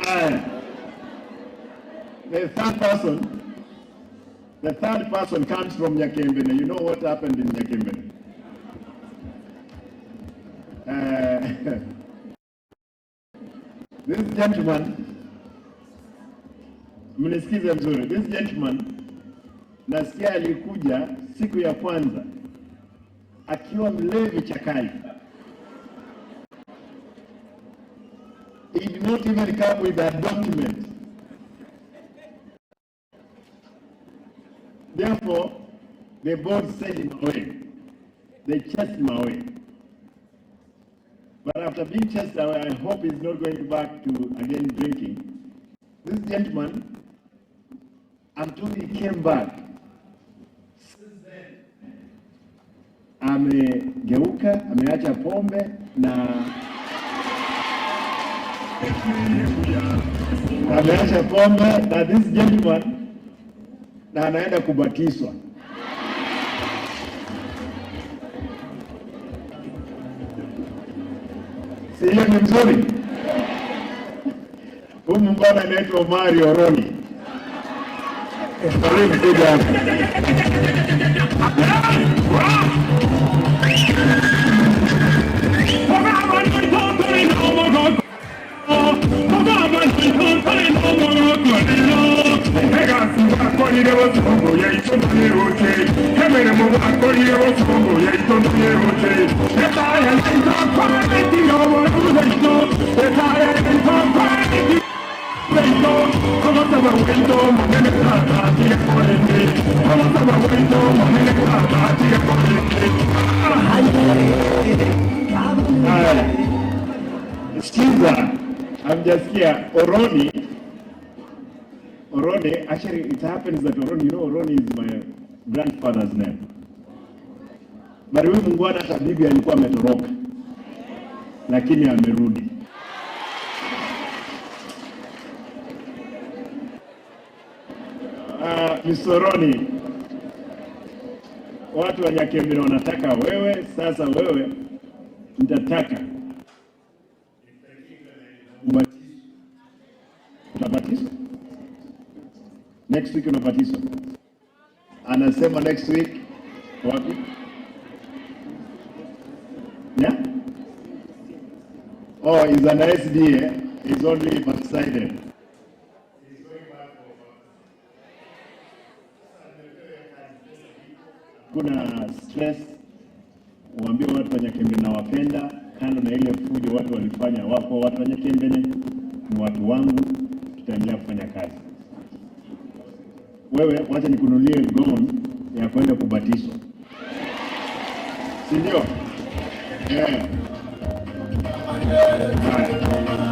Haya. The third person comes from Nyakembene. You know what happened in Nyakembene? This gentleman, mnisikize mzuri. This gentleman, nasikia alikuja siku ya kwanza akiwa mlevi chakali. He did not even come with a document. Therefore, the board sent him away. They chased him away. But after being chased away, I hope he's not going back to again drinking. This gentleman, until he came back, since then, amegeuka, ameacha pombe na ameacha pombe na this gentleman na anaenda kubatizwa. Si hiyo ni mzuri? Huyu mbwana anaitwa Omari Oroni. Karibu kuja hapa. Haya. Sikiza, hamjasikia Oroni. Oroni, actually it happens that Oroni, you know Oroni is my grandfather's name. But huyu mungwana hata bibi alikuwa ametoroka, lakini amerudi. Mr. Oroni, watu wa Nyakembene wanataka wewe, sasa wewe nitataka ubatizwe. Utabatizwa? Next week unabatizwa. Anasema next week wapi? Yeah? Oh, he's an SDA. He's only backsided. He's going back for kuna stress, waambie watu wa Nyakembene nawapenda. Kando na ile fujo watu walifanya, wapo watu wa Nyakembene ni watu wangu, tutaendelea kufanya kazi. Wewe wacha nikununulie gown ya kwenda kubatizwa, si ndio? Yeah. Haya.